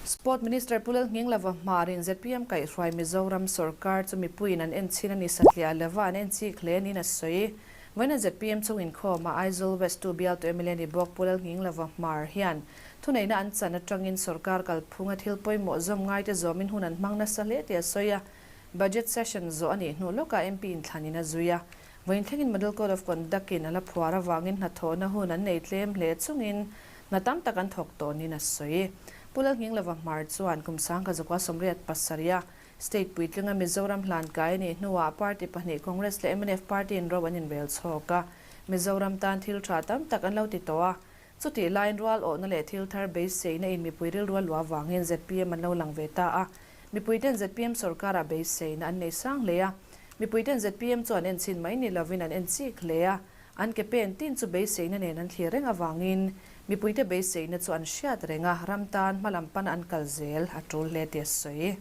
Sport Minister Pu Lalnghinglova Hmarin zpm kaihhruai Mizoram sorkar chu mipuiin an enchin a ni satliah lova an enchik hle niin a sawi. Vawiina zpm chung inkhawmah Aizawl West 2 bialtu mla ni bawk Pu Lalnghinglova Hmar hian thuneihna an chan atangin sorkar kalphunga thil pawimawh zawm ngaite zawmin hun an hmang nasa hle tih a sawi a. Budget session zawh a nih hnu lawkah MP inthlanin a zui a. Vawiin thlengin Model Code of Conduct-in a la phuar avangin hnathawhna hun an nei tlem hle chungin hna tam tak an thawk tawh niin a sawi. Pu Lalnghinglova Hmar chuan kum 1987 a State puitlinga Mizoram hlankai a nih hnuah party pahnih Congress leh mnf party-in ro an inrel chhawk a, Mizoram tan thil tha tam tak an lo ti tawh a. Chutih laiin rual awhna leh thil thar beiseina in mipui rilru a luah avangin zpm an lo lang ve ta a. Mipuiten zpm sorkara beiseina an nei sang hle a. Mipuiten zpm chu an enchhin mai ni lovin an enchik hle a. An ke pen tin chu beiseina nen an thlir reng avangin mipuite beiseina chu an hriat reng a, ram tan hma lam pana an kal zel a tul hle tih a sawi.